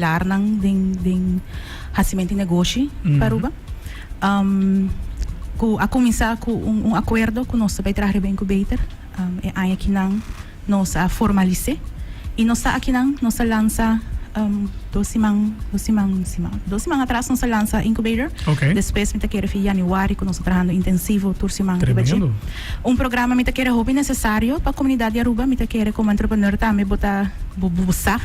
Pilarnan den den hasimentu di negoshi pa Aruba. Ku a kuminsá ku un un akuerdo ku nos ta bai traha riba incubator. E aña akinan nos a formalis'é i nos ta akinan nos a lansa dos siman dos siman siman dos siman atras nos a lansa incubator. Despues mi ta kere fi yanüari ku nos ta trahando intensivo tur siman riba dje. Un programa mi ta kere hopi nesesario pa komunidat di Aruba. Mi ta kere komo entrepreneur tambe bo ta bo bo sa.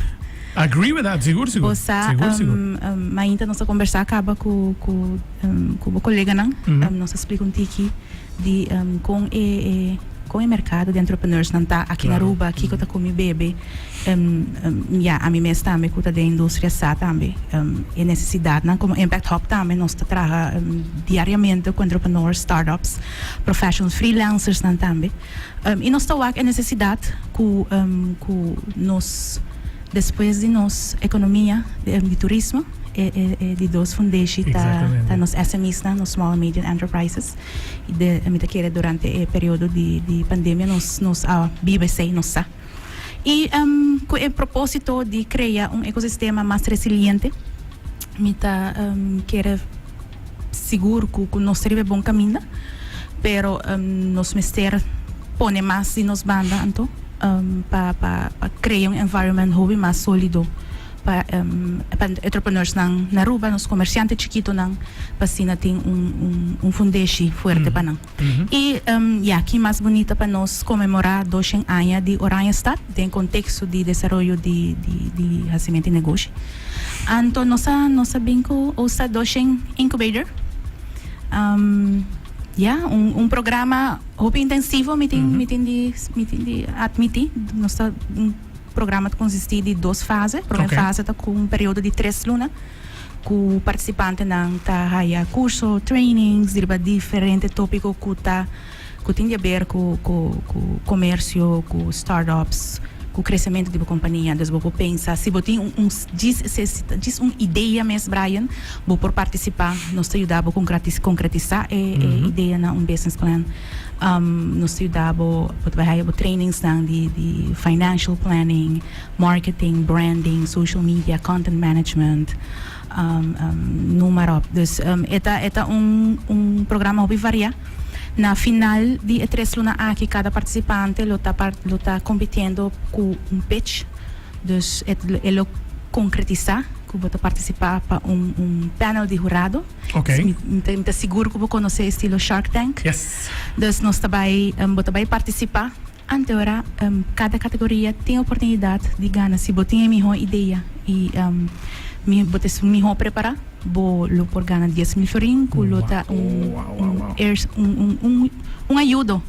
Agree with that, sigur sigur. Bo sa, Sigur sigur. mainta nos a kombersá kaba ku ku ku bo koleganan. Nos a splika un tiki di kon e e kon e merkado di entrepreneursnan ta aki na Aruba, kiko ta kumi bebe. Ya, ami mes tambe ku ta den industria sa tambe e nesesidatnan. Komo Impact Hub tambe nos ta traha diariamente ku entrepreneurs, startups, professionals, freelancersnan tambe. I nos ta wak e nesesidat ku ku nos despues di nos ekonomia di turismo e e di dos fundeshi ta ta nos SMEsnan, nos Small and Medium Enterprises. I de mi ta kere durante e periodo di di pandemia nos nos a biba esei, nos sa. I ku e proposito di krea un ekosistema mas resiliente mi ta kere sigur ku ku nos ta riba e bon kaminda, pero nos mester pone mas di nos banda anto pa pa pa krea un environment hopi mas solido pa pa entrepreneursnan na Aruba, nos komersiante chikitonan pa asina tin un un un fundeshi fuerte pa nan. I ya, ki mas bunita pa nos konmemorá doshen aña di Oranjestad den konteksto di desaroyo di di di hasimentu di negoshi. Anto nos a nos a bin ku usa doshen incubator. Ya, un un programa hopi intensivo mi tin mi tin di mi tin di atmití. Nos ta un programa ta konsistí di dos fase. Promé fase ta ku un periodo di tres luna ku partisipantenan ta haya kurso, trainings riba diferente tópiko ku ta ku tin di aber ku ku ku komersio, ku startups, ku kresementu di bo kompania. Dus bo por pensa si bo tin un un djis djis un idea mes Brian, bo por partisipá. Nos ta yuda bo konkretisá e e idea na un business plan. Nos ta yuda bo, bo ta bai haya bo trainingsnan di di financial planning, marketing, branding, social media, content management, noem maar op. Dus e ta e ta un un programa hopi variá. Na final di e tres luna aki kada partisipante lo ta lo ta kompitiendo ku un pitch. Dus e e lo konkretisá ku bo ta partisipá pa un un panel di hurado. Ok. Mi ta mi ta sigur ku bo konosé estilo Shark Tank. Yes. Dus nos ta bai bo ta bai partisipá. Ante ora kada kategoria tin oportunidat di gana si bo tin e mihó idea i mi bo ta esun mihó prepará bo lo por gana 10,000 florin ku lo ta un un un un ayudo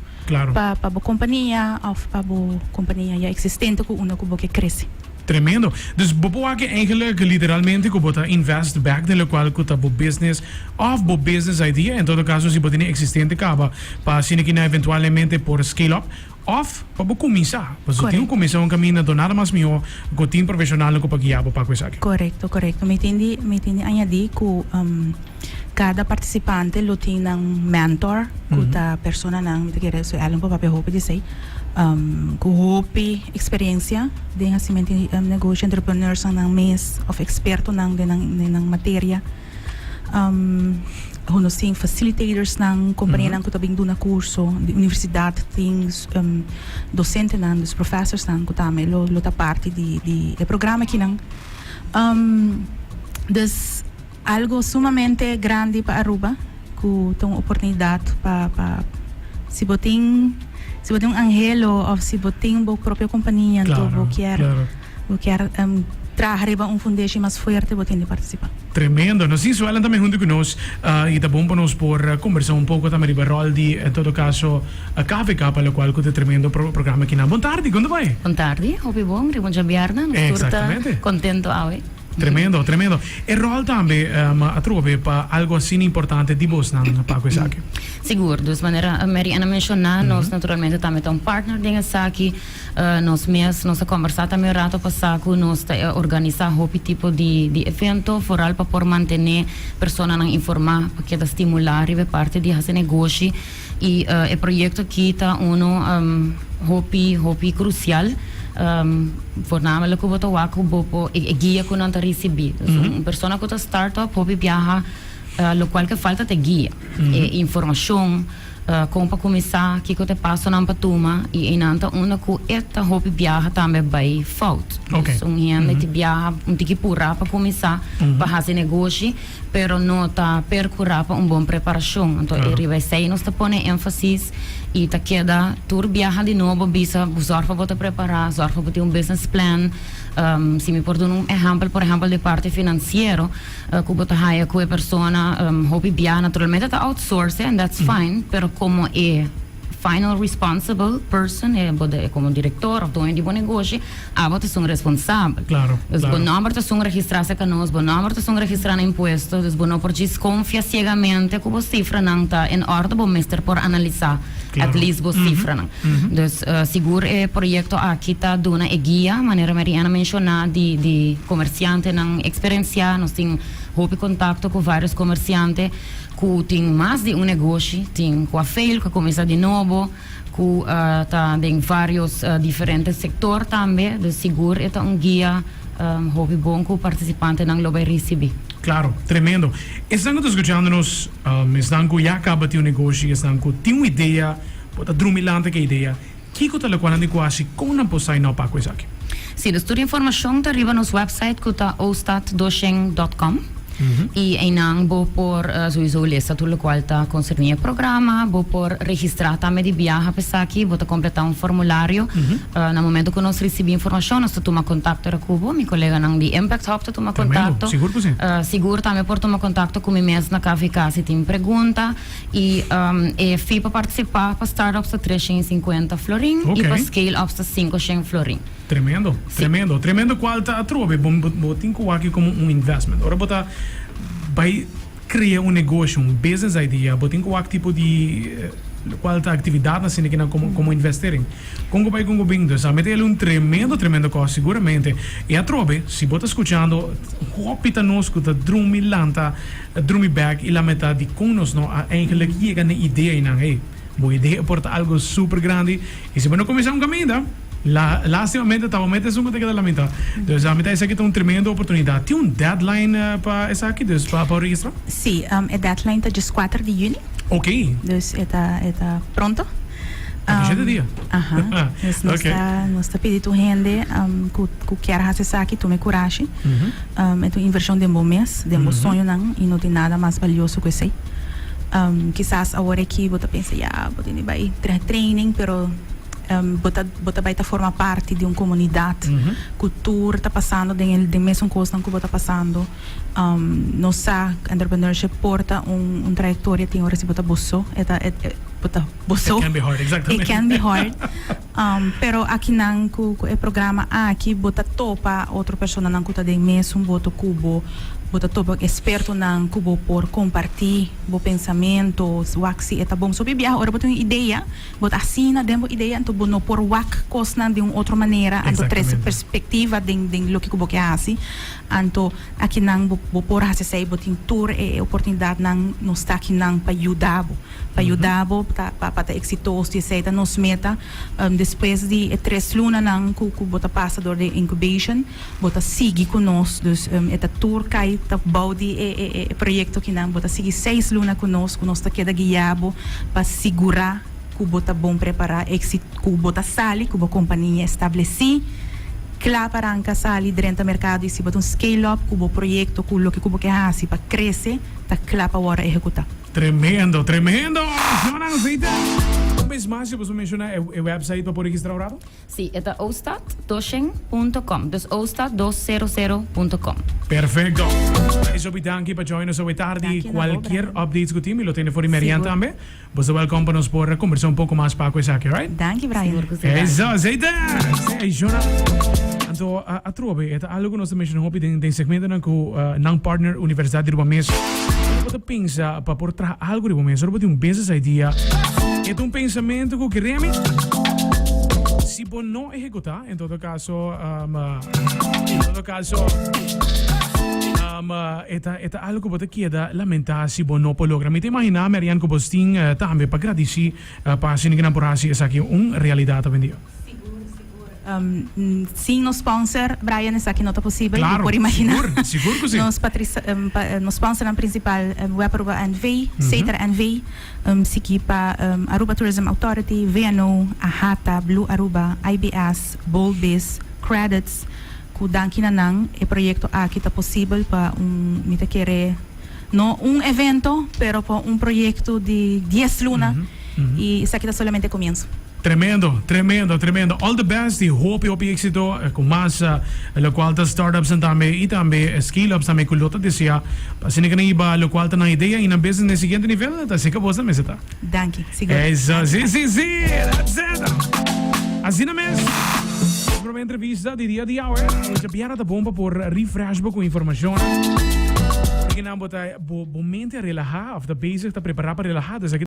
pa pa bo kompania òf pa bo kompania ya eksistente ku unda ku bo ke krese. Tremendo. Dus bo por wak eigenlijk literalmente ku bo ta invest back den lokual ku ta bo business òf bo business idea, en todo kaso si bo tene existente kaba pa asina kina eventualmente por scale up òf pa bo kuminsá. Pasobra tin ku kuminsá un kaminda anto nada mas mihó ku tin profeshonalnan ku por guia bo pa ku esaki. Korekto, korekto. Mi tin di mi tin di añadí ku kada partisipante lo tin nan mentor ku ta personanan, mi ta kere su Ellen por papia hopi di esei, ku hopi eksperensia den hasimentu di negoshi, entrepreneursnan nan mes òf ekspertonan den nan den nan materia. Ho nos tin facilitatorsnan, kompanianan ku ta bin duna kurso, di universidat tin dosentenan, dus profesorsnan ku tambe lo lo ta parti di di e programa akinan. Dus algo sumamente grandi pa Aruba ku ta un oportunidat pa pa si bo tin si bo tin un anhelo òf si bo tin bo propio kompania anto bo kier bo kier traha riba un fundeshi mas fuerte bo tin di partisipá. Tremendo. Nos tin Suellen tambe hunto ku nos i ta bon pa nos por kombersá un poko tambe riba ròl di en todo kaso KVK pa lokual ku ta tremendo programa akinan. Bon tardi, kon ta bai? Bon tardi, hopi bon, riba un djabièrnè nos tur ta kontento awe. Tremendo, tremendo. E rol tambe atrobe pa algo asina importante di bosnan pa ku esaki. Sigur, dus manera Mary Ann a menshoná, nos naturalmente tambe ta un partner den esaki. Nos mes, nos a kombersá tambe un rato pasá ku nos ta organisá hopi tipo di di evento, foral pa por mantené personanan informá, pa keda stimulá riba e parti di hasi negoshi. I e proyekto aki ta unu hopi, hopi krusial. Voornamelijk ku bo ta wak ku bo por e guia ku nan ta risibí. Dus un persona ku ta start up hopi biaha lokual ke falta ta e guia, e informashon, kon pa kuminsá, kiko ta e pasonan pa tuma i einan ta unda ku e ta hopi biaha tambe bai fout. Dus un hende ti biaha un tiki purá pa kuminsá pa hasi negoshi pero no ta perkurá pa un bon preparashon. Anto e riba esei nos ta pone énfasis i ta keda tur biaha di nobo bisa bo zòrg pa bo ta prepará, zòrg pa bo tin un business plan. Si mi por duna un ehèmpel, por ehèmpel di parti finansiero ku bo ta haya ku e persona hopi biaha naturalmente ta outsource and that's fine, pero komo e final responsible person, e bo de komo direktor òf doño di bo negoshi, abo ta esun responsabel. Claro, Dus bo claro. nòmber ta esun registrá serka nos, bo nòmber ta esun registrá na impuesto, dus bo no por djis konfia siegamente ku bo sifranan ta en òrde, bo mester por analisá Claro. at least bo sifranan. Dus sigur e proyekto aki ta duna e guia, manera Mary Ann a menshoná, di di komersiantenan eksperensiá. Nos tin hopi kontakto ku vários komersiante. Ku tin mas di un negoshi, tin ku a fail, ku a kuminsá di nobo, ku ta den vários diferente sektor tambe. Dus sigur e ta un guia hopi bon ku partisipantenan lo bai risibí. Klaro, tremendo. Esnan ku ta skuchando nos, esnan ku ya kaba tin un negoshi, esnan ku tin un idea, bo ta drumi lanta ku e idea, kiko ta lokual nan tin ku hasi, kon nan por sign up pa ku esaki? Sí, dus tur informashon ta riba nos website ku ta oostaddosheng dot com i einan bo por souiso lesa tur lokual ta konserní e programa, bo por registrá tambe di biaha pa esaki, bo ta kompletá un formulario. Na momento ku nos risibí informashon nos ta tuma kontakto era ku bo, mi koleganan di Impact Hub ta tuma Tremendo, kontakto. sigur ku si. Sigur tambe por tuma kontakto ku mi mes na KVK si tin pregunta. I e fee pa partisipá pa startups ta 350 florin i pa scale-ups ta 500 florin. Tremendo, tremendo, tremendo cual ta atrobe bo bo tin cu wak como un investment. Ora bo ta bay crea un negoshi, un business idea, bo tin cu wak tipo di cual ta actividadnan asina kinan como como investering. Con cu bay con cu bin. Dus a mete el un tremendo tremendo cos seguramente. Y atrobe si bo ta scuchando hopi ta nos cu ta drumi lanta drumi bek y lamenta dicon nos no a eigenlijk yega na e idea eynan. Hey, bo idea por ta algo super grandi y si bo no cuminsa un caminda la lastimamente ta bo mete esun cu ta keda lamenta. Dus a mi ta esaki ta un tremendo oportunidad. Tin un deadline pa esaki dus pa pa registra? Sí, e deadline ta djeskuater di juni. Ok. Dus e ta e ta pronto. Aki shete dia. Aha. Dus nos ta nos ta pidi tur hende ku ku kier hasi esaki tuma e kurashi. E ta un invershon den bo mes, den bo soñonan i no tin nada mas balioso ku esei. Kisas awor aki bo ta pensa ya bo tin di bai traha training pero bo ta bo ta bai ta forma parti di un komunidat ku tur ta pasando den e den mesun kosnan ku bo ta pasando. Nos sa entrepreneurship por ta un un trayektoria tin ora si bo ta bo so e ta e bo ta bo so. It can be hard, exactamente. It can be hard. Pero akinan ku ku e programa aki bo ta topa otro personanan ku ta den mesun boto ku bo, bo ta topa ekspertonan ku bo por kompartí bo pensamentu, wak si e ta bon. So biaha ora bo tin un idea, bo ta asina den bo idea anto bo no por wak kosnan di un otro manera anto trese perspektiva den den loke ku bo ke hasi. Anto akinan bo bo por hasi esei, bo tin tur e oportunidatnan, nos ta akinan pa yuda bo. Pa yuda bo ta pa pa ta eksitoso i esei ta nos meta. Despues di e tres lunanan ku ku bo ta pasa dor di incubation, bo ta sigui ku nos. Dus e ta tur kai ta bou di e e e proyekto akinan. Bo ta sigui seis luna ku nos, ku nos ta keda guia bo pa sigurá ku bo ta bon prepará, exi ku bo ta sali ku bo kompania establesí, kla pa ranka sali drenta merkado i si bo ta un scale up ku bo proyekto ku loke ku bo ke hasi pa krese ta kla pa wòrdu ehekutá. Tremendo, tremendo! Señornan Aceite, un bes mas si boso menciona e website pa por registra un rato? Si, e ta oostad punto com, dus oostad dos sero sero punto com. Perfecto. Guys, hopi danki pa join nos awe tardi. Danki na bo, Cualkier Brian. updates cu tin mi lo tene for di Marianne Sigur. tambe. Boso welcome pa nos por conversa un poco mas pa cu esaki, right? Danki, Brian. Sigur cu si, danki. Eso, aceite! Ey, Jona. Anto, atrobe, e ta algo cu nos ta menciona hopi den, den segmentonan cu nan partner Universidad di Aruba mes. Ora bo ta pensa pa por traha algo riba mes, ora bo tin un business idea, e ta un pensamento cu keremi, si bo no ehecuta, en todo caso, en todo caso, e ta, e ta algo cu bo ta keda lamenta si bo no por logra. Mi ta imagina, Marianne, cu bo tin tambe pa gradici pa asina cu nan por haci esaki un realidad awendia. Sigur, sigur. Um, sin nos sponsor, Brian, esaki no ta posibel, Claro, bo por imagina. sigur, sigur cu si. Nos, patrici, um, pa, eh, nos sponsor principal, um, Web Aruba NV, mm -hmm. NV, um, sigui pa um, Aruba Tourism Authority, VNO, AHATA, Blue Aruba, IBS, Boldbiz, Credits, cu danki na nan, e proyecto aki ta posibel pa un, mi ta kere, no un evento, pero pa un proyecto di 10 luna, y esaki ta solamente comienso. Tremendo, tremendo, tremendo. All the best y hopi, hopi exito cu mas locual ta startups tambe y tambe scale-ups tambe cu lo ta desea pa asina cu nan hiba locual ta nan idea y nan business na e siguiente nivel, ta asina cu bos ta mester ta. Danki, sigur. Eso, si, si, si, that's it. Asina mes, nos prome entrevista di dia di awe. Mucha biara ta bon pa por refresh bo cu informacion. Ora cu nan bo ta bo mente a relaha of ta bezig ta prepara pa relaha, dus aki.